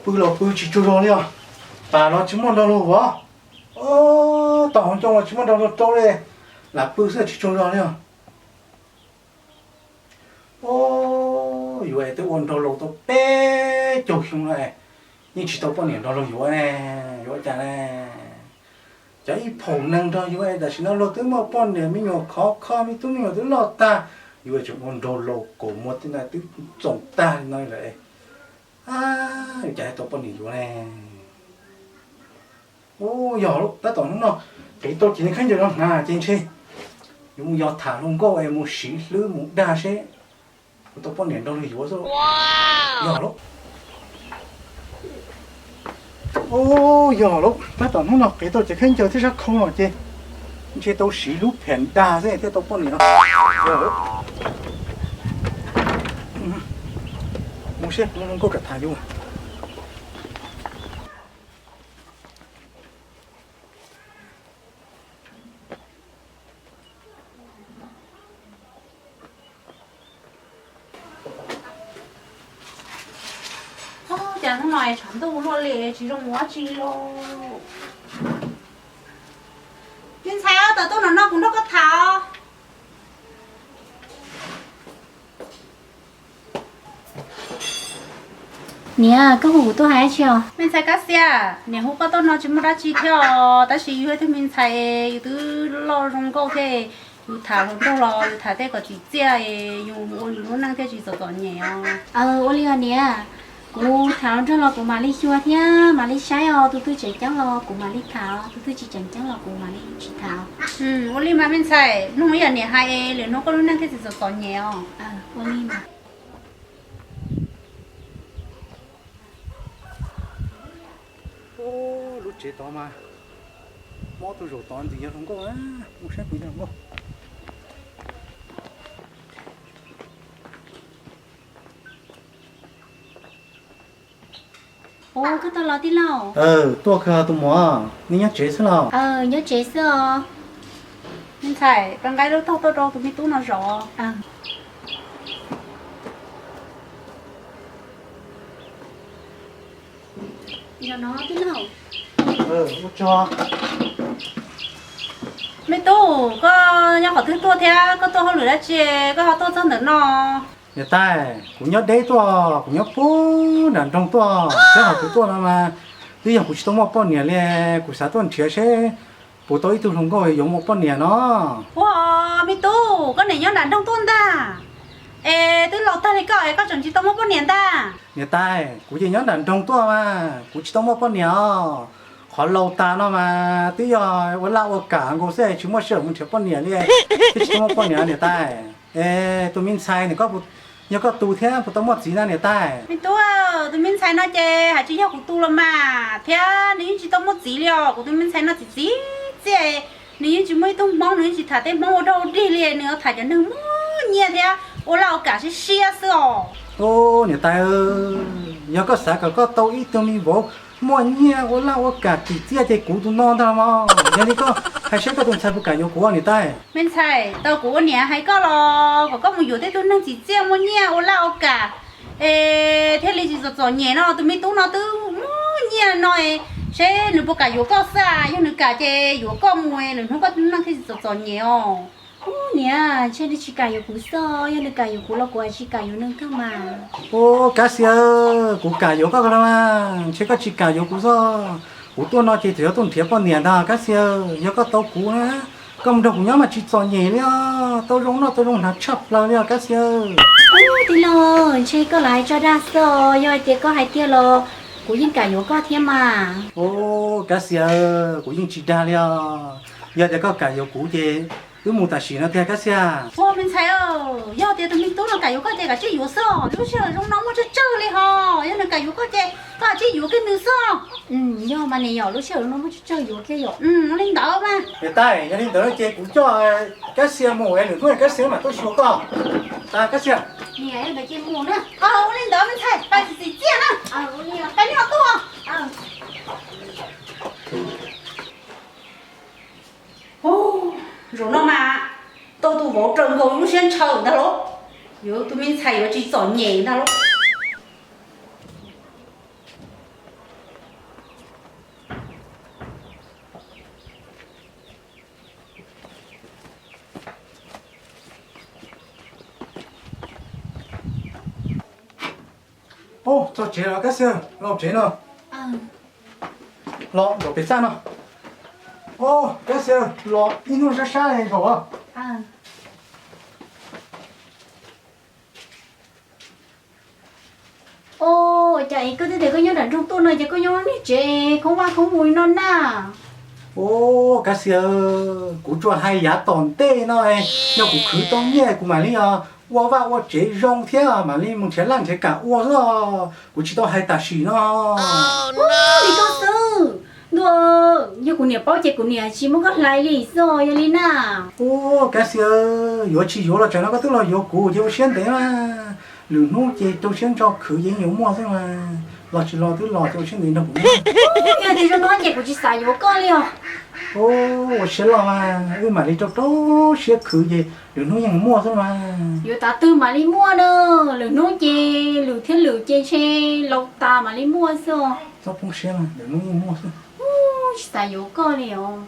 Pw los pw tsis tsaug zog li os. Pas los tsis muaj nrog luag vov. Tom hauv ncoo los tsis muaj nrog luag rau li. Lam pw xwb tsis tsaug zog li os. Yuav es twb ua nraug laus tau peb caug xyoo no es yeej tsis tau poj niam nrog luag yuav ne, yuav ua cas ne? Cov ib phaum neeg nrog yuav es tam sim no luag twb muaj poj niam me nyuam khov kho me tub me nyuam twb loj tag, yuav es tseem ua nraug laus kaus muag tej no twb txoom tag li no lawm. Yuav cas tau poj niam yuav ne? Ub, yog lawm, tab tom hnub no qiv tau cov khaub ncaws no hnav ces ntshe yuav mus yos tham hluas nkauj es mus siv hlwb mus dag seb puas tau poj niam nrog luag yuav xwb. Yog lawm. Ub, yog lawm, tab tom hnub no qiv tau cov khaub ncaws thiab sab khau no ces ntshe tau siv hlwb pham dag xwb thiaj tau poj niam no. Mus seb, hluas nkauj kam tham yus. Ub, cas hnub no tshav ntuj luaj li tsis zoo ua dab tsi li lauj. Me ntxhais, tawm tuaj no no kuv nrog koj tham os. Niam, koj hu kuv tuaj hais dab tsi os? Me ntxhais Kab Xia, niam hu koj tuaj no tsis muaj dab tsi thiab os, tab sis yus yog ib tug me ntxhais, yus twb loj zoo nkauj thiab, yus tham hluas nraug los yus tham tej kom txim txiaj, yus ua yus lub neej thiaj tsis txom txom nyem os. Aw, ua li os niam, kuv tham hluas nraug los kuv mam li xyuas thiab mam li saib os, tus twg tseem ceeb los kuv mam li tham os, tus twg tsis tseem ceeb los kuv mam li tsis tham os. Ua li mas me ntxhais, mloog ib yam niam hais, lwm hnub koj lub neej thiaj tsis txom txom nyem os. Ua li mas. Ub, lub tsev tod mas mob tuaj zaum tod ntxim yog hluas nkauj, mus saib puas yog hluas nkauj. Ub, koj tuaj los tij laug? Tuaj kawg tus muam, nej nyob tsev xwb los? Nyob tsev xwb os. Me ntxhais, koj nqa lub taug tuaj rau tus me tub no zov. Me tub, koj nyob qhov twg tuaj thiab koj tuaj hauj lwm dab tsi koj ho tuaj txog ntawm no? Niam tais, kuv nyob deb tuaj, kuv nyob puag nram nroog tuaj, thiab hom kuv tuaj no mas twb yog kuv tsis tau muaj poj niam li, kuv xav tuaj nrhiav seb puas tau ib tug hluas nkauj yuav muaj poj niam no. Ua, me tub, koj niam nyob nram nroog tuaj ntag. Es twb laus tag li koj es koj tseem tsis tau muaj poj niam ntag? Niam tais, kuv ces nyob nram nroog tuaj mas kuv tsis tau muaj poj niam os. Qhov laus tas no mas twb yog ua laj ua kam nkaus xwb tsis muaj sij hawm mus nrhiav poj niam li, twb tsis tau muaj poj niam niam tais. Es tus me ntxhais nws, yog koj tus thiab puas tau muaj txiv na niam tais? Me tub, tus me ntxhais no ces hais tsis yog kuv tus los mas, thiab nws yeej tsis tau muaj txiv li os. Kuv tus me ntxhais no txim txiv txiaj, nws yeej tsis muaj ib tug hmoob, nws yeej tsis tham tej hmoob ua dog ua dig li, nws tham cov neeg muaj nyiaj thiab ua laj ua kam siab siab xwb os. Ub, niam tais, yog koj xav kom koj tau ib tug me vauv muaj nyiaj ua laj ua kam txim txiaj ces kuv tus no ntag mog. Yog li koj hais seb koj tus ntxhais puas kam yuav kuv niam tais? Me ntxhais, tau kuv ua niam hais koj los kom koj mus yuav tej tug neeg txim txiaj muaj nyiaj ua laj ua kam, es thiaj li tsis txom txom nyem no. Tus me tub no twb muaj nyiaj no, seb nws puas kam yuav koj xwb. Yog nws kam ces yuav koj mus, lwm hnub koj neej thiaj tsis txom txom nyem os. Ub, niam, ntshe nws tsis kam yuav kuv xwb, yog nws kam yuav kuv los kuv tsis kam yuav nws kawg mas. Ub, Kab Xia, kuv kam yuav koj los mas, ntshe koj tsis kam yuav kuv xwb. Kuv tuaj no ces txawm yog tuaj nrhiav poj niam ntag Kab Xia. Yog koj tau kuv na, koj mus nrog kuv nyob mas tsis txom nyem li os, tau zoo noj tau zoo hnav tshaj plaws li os Kab Xia. Ub, tij laug, ntshe koj lam hais tso dag xwb os, yog hais tias koj hais tiag los kuv yeej kam yuav koj thiab mas. Ub, Kab Xia, kuv yeej tsis dag li os, yog tias koj kam yuav kuv ces wb mus tam sim no tiag Kab Xia. Ua, me ntxhais, yog tias tus me tub no kam yuav koj ces kav tsij yuav xwb, lub sij hawm zoo no muaj tsawg tsawg li hos, yog nws kam yuav koj ces koj kav tsij yuav kiag nws xwb. Yog mas niam yom, lub sij hawm zoo no muaj tsawg tsawg yuav kiag yom. Ua li ntawd mas. Niam tais, yog li ntawd ces kuv coj Kab Xia mus es lwm hnub Kab Xia mam tuaj xyuas koj. Kab Xia. Niam, ntawd ces mus na. Ua li ntawd me ntxhais, pais txim txiaj na. Pais noj tuaj. Zaum no mas tau tus vauv raws nkaus lub siab ntshaw ntag lauj. Yuav tus me ntxhais yuav tsis txom nyem ntag lauj. Txog tsev los Kab Xia, los tsev no. Los nraum pem txaj no. Kab Xia, los ib hnub sab sab li zaum. Ua cas es koj twb tias koj nyob nram nroog tuaj no ces koj nyob niag tsev khoob vaj khoob mus li no na? Ua, Kab Xia, kuv tsuas hais yav tom ntej no, yog kuv khwv tau nyiaj kuv mam li ua vaj ua tsev zoo thiab mam li mus nrhiav laj nrhiav kam ua xwb, kuv tsis tau hais tam sim no. Ua li koj xwb ntuj, yog kuv niam paub ces kuv niam tsis muab koj hlais li xwb yog li na. Ua, Kab Xia, yuav tsis yuav los tsam no koj twb los yuav kuv ces ua siab ntev mas. Lwm hnub ces rau siab ntso khwv ces yeej yuav muaj xwb mas. Los tsis los twb los ces ua siab ntev nrog kuv. Yog tias zoo no ces kuv tsis xav yuav koj li os. Ua siab loj mas, wb mam li rau rau siab khwv ces lwm hnub yeej muaj xwb mas. Yuav tav twg mam li muaj na, lwm hnub ces lwm thiab lwm ces ntshe laus tas mam li muaj xwb os. Txhob poob siab mas, lwm hnub yeej muaj xwb. Tsis xav yuav koj li os.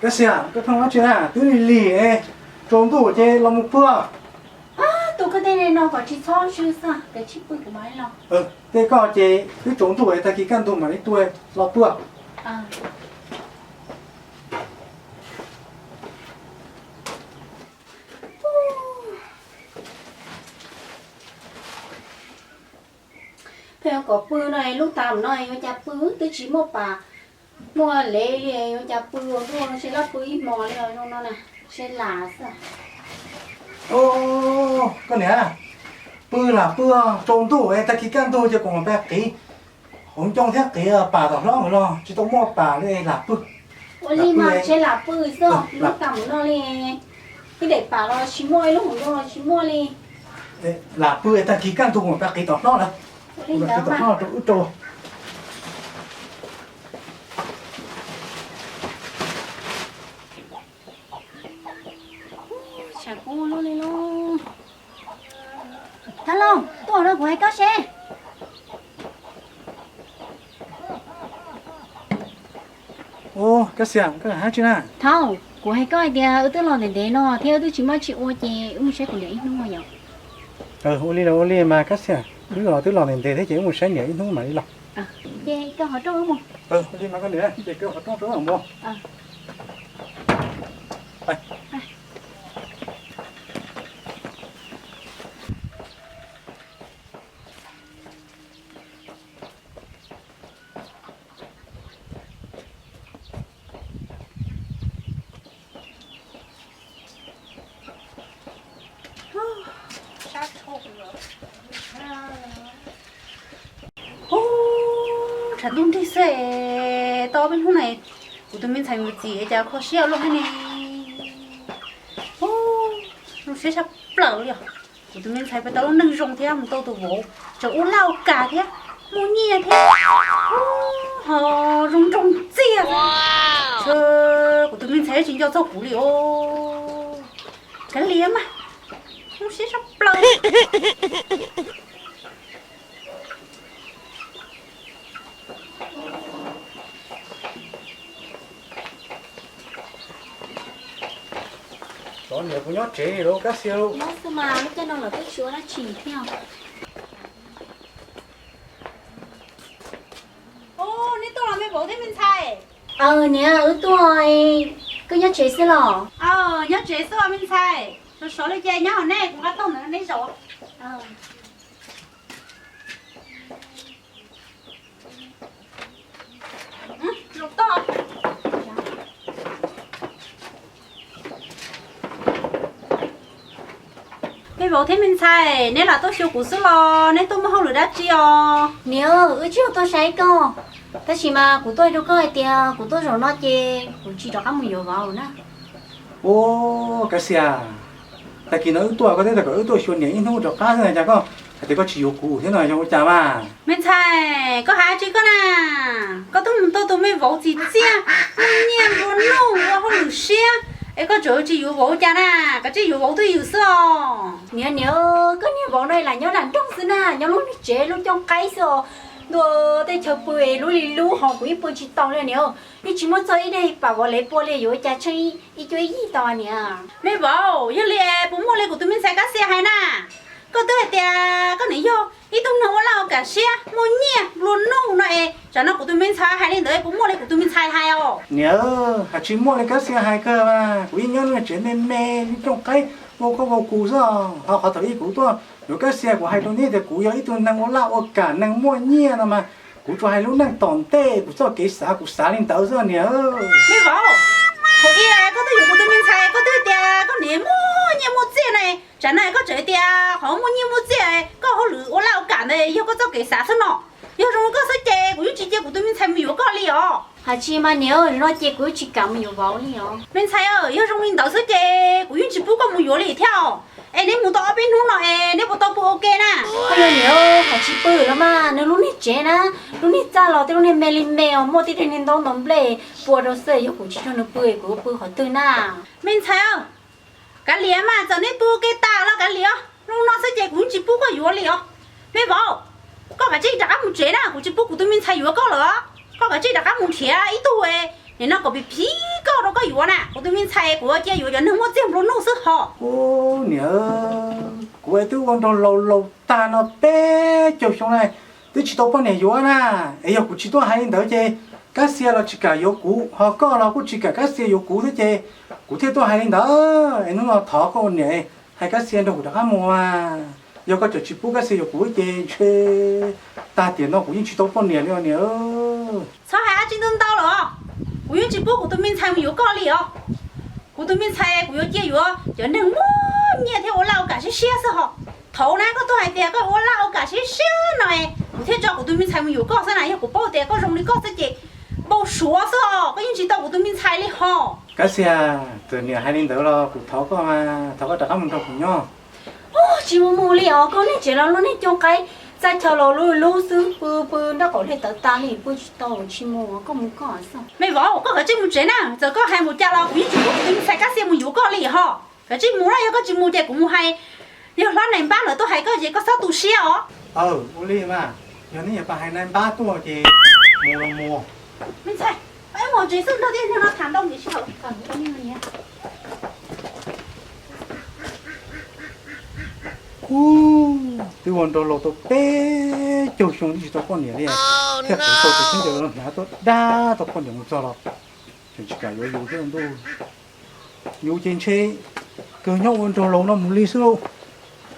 Kab Xia, koj pheej ua dab tsi na, twb lig lig, tsaus ntuj ces los mus pw. Tu koj tej no kom tsis txhob tsw xwb, koj tsis pw kuv mam li los. Tej koj ces twb tsaus ntuj, tag kis kaj ntug mam li tuaj los pw. Pheej kom pw no, lub tas no yuav cas pw, twb tsis muaj pas muaj lev li, yuav cas pw ua luaj, seb laj pw ib hmos li os zoo no na, seb lam xwb. Koj niam, pw lam pw, tsaus ntuj tag kis kaj ntug ces kuv mam pab qiv hauv ncoo thiab qiv pas tom hlob mus los tsis tau muaj pas li, lam pw. Ua li mas seb lam pw xwb, lub tas mus no li, ib daim pas los tsis muaj, ib lub hauv ncoo los tsis muaj li. Lam pw tag kis kaj ntug mam pab qiv tom hlob lawm. Qiv tom hlob rau wb rau. Tshav kub luaj li lauj. Thab Lauj, tuaj no kuv hais koj seb. Ua, Kab Xia, koj hais dab tsi na? Thaub, kuv hais koj hais tias wb twb los ntev ntev no thiab wb twb tsis muaj dab tsi ua ces wb mus saib kuv niam ib hnub yom. Ua li los ua li mas Kab Xia, wb los twb los ntev ntev thiab ces wb mus saib niam ib hnub mam li los. Ces kaw qhov rooj wb mus. Ua li mas koj niam, ces kaw qhov rooj rau wb mus. Ub, tshav ntuj nrig xwb es tau peb hnub no kuv tus me ntxhais mus txim cas kho siab luaj thiab ne. Ub, zoo siab tshaj plaws li os. Kuv tus me ntxhais puas tau lub neej zoo thiab mus tau tus vauv tseem ua laj ua kam thiab muaj nyiaj thiab, ho zoo nroog txiaj. Kuv tus me ntxhais tsis nco txog kuv li os. Kav liam mas, zoo siab tshaj plaws. Tsov niam kuv nyob tsev los Kab Xia lauj. Nyob xwb mas, lub caij no lawv twb tsis ua dab tsi thiab. Neb tuaj los me vauv thiab me ntxhais? Aws niam, wb tuaj, koj nyob tsev xwb los? Aws, nyob tsev xwb os me ntxhais. Sov sov li cas nyob hauv nej, kuv nqa tau ntawm nej zaum. Me vauv thiab me ntxhais, neb lam tuaj xyuas kuv xwb los neb tuaj muaj hauj lwm dab tsi os? Niam, wb tsis yog tuaj saib koj, tab sis mas kuv tuaj hais rau koj hais tias kuv tuaj zaum no ces kuv tsis rov qab mus yuav vauv na. Ub, Kab Xia, tag kis no wb tuaj koj twb tias kom wb tuaj xyuas niam ib hnub rov qab xwb na, cas koj hais tias koj tsis yuav kuv thiab no yog ua cas mas? Me ntxhais, koj hais dab tsi koj na? Koj twb mus tau tus me vauv txim txiaj, muaj nyiaj nplua nuj, ua hauj lwm siab, es koj tseem tsis yuav vauv cas na? Koj tsis yuav vauv twj ywm xwb os. Niam, niam, koj niag vauv no lam nyob nram nroog xwb na, nyob lub niag tsev lub cooj qaib xwb os. Ntuj, tej chaw pw es lub li lub ho kuv yeej pw tsis tau li niam. Yeej tsis muaj txog ib daim pam vov lev pua li, yuav ua cas tsheej ib cuab ib yig tau niam. Me vauv, yog li puas muaj li kuv tus me ntxhais Kab Xia hais na? Koj twb hais tias koj niam yog ib tug neeg ua laj ua kam siab muaj nyiaj nplua nuj no es, tsam no kuv tus me ntxhais hais li ntawd puas muaj li kuv tus me ntxhais hais os? Niam, hais tsis muaj li Kab Xia hais kawg mas, kuv yeej nyob nej tsev me me, cooj qaib ua koj ua kuv xwb. Ho qhov thaum ub kuv tuaj yuav Kab Xia, kuv hais rau neb tias kuv yog ib tug neeg ua laj ua kam, neeg muaj nyiaj no mas, kuv tsuas hais lub neej tom ntej kuv txoj kev xav, kuv xav li ntawd xwb niam. Me vauv, thaum ub koj twb yuav kuv tus me ntxhais koj twb tias koj niam muaj nyiaj muaj txiaj ne, tsam no koj tseem tias qhov muaj nyiaj muaj txiaj, koj hauj lwm ua laj ua kam ntawd yog koj txoj kev xav xwb no. Yog zoo li koj xwb ces kuv yeej tsis cia kuv tus me ntxhais mus yuav koj li os. Hais tsis mas niam, no ces kuv yeej tsis kam mus yuav vauv li os. Me ntxhais, yog zoo li ntawd xwb ces kuv yeej tsis pub koj mus yuav li thiab os. Es neb mus tau ob peb hnub no es neb puas tau pw ua ke na? Koj yog niam, hais tsis pw los mas, nws lub niag tsev na, lub niag txaj los tej lub niag me li me os, muaj tej niag ntaub ntaus nplej pua rau xwb, yog kuv tsis nrog nws pw kuv yuav pw qhov twg na? Me ntxhais, kav liam mas, txawm neb pw ua ke tas los kav liam, zoo no xwb ces kuv yeej tsis pub koj yuav li os. Me vauv, koj kav tsij rov qab mus tsev na, kuv tsis pub kuv tus me ntxhais yuav koj lawm. Koj kav tsij rov qab mus nrhiav ib tug nim no kom phim phim koj rau koj yuav na, kuv tus me ntxhais kuv cia yuav cov neeg muaj txiaj nplua nuj xwb ho. Ub niam, kuv twb ua nraug laus laus tag no peb caug xyoo na, twb tsis tau poj niam yuav na. Es yog kuv tsis tuaj hais li ntawd ces Kab Xia los tsis kam yuav kuv, ho koj los kuj tsis kam Kab Xia yuav kuv thiab ces kuv thiaj tuaj hais li ntawd. Es hnub no thov koj ua niam, hais Kab Xia nrog kuv rov qab mus mas, yog koj tseem tsis pub Kab Xia yuav kuv ces ntshe tag tiam no kuv yeej tsis tau poj niam li os niam. Txhob hais dab tsi ntau ntau los, kuv yeej tsis pub kuv tus me ntxhais mus yuav koj li os. Kuv tus me ntxhais kuv yuav cia yuav cov neeg muaj nyiaj thiab ua laj ua kam siab siab xwb ho. Thaum na koj tuaj hais tias koj ua laj ua kam siab siab no es kuv thiaj tso kuv tus me ntxhais mus yuav koj xwb na, yog kuv paub tias koj zoo li koj xwb ces npau suav xwb os, koj yeej tsis tau kuv tus me ntxhais li ho. Kab Xia, txawm niam hais li ntawd los kuv thov koj mas, thov koj rov qab mus nrog kuv nyob. Tsis mus mus li os, koj niag tsev los lub niag cooj qaib, txaj chaw los lub lub xwb, pw pw nraub qaum hle tawv tas li, pw tsis tau tsis mus, koj mus koj xwb. Me vauv, koj kav tsij mus tsev na, txawm koj hais mus cas los kuv yeej tsis pub kuv tus me ntxhais Kab Xia mus yuav koj li ho. Kav tsij mus na, yog koj tsis mus ces kuv mus hais yawg hlob nais npab lawv tuaj hais koj ces koj txhob tu siab os. Aw, ua li mas, yog neb yog pab hais nais npab tuaj ces mus los mus. Me ntxhais, peb mus tsev xwb, nrog tej neeg no tham ntau ntxiv tsis haum. Ub, twb ua nraug laus tau peb caug xyoo twb tsis tau poj niam li, thiaj tau tus kheej ntawd los hnav tuaj dab tau poj niam mus txog los tseem tsis kam yuav yus thiab ntuj. Yus ces ntshe kawg nyob ua nraug laus no mus li xwb lauj.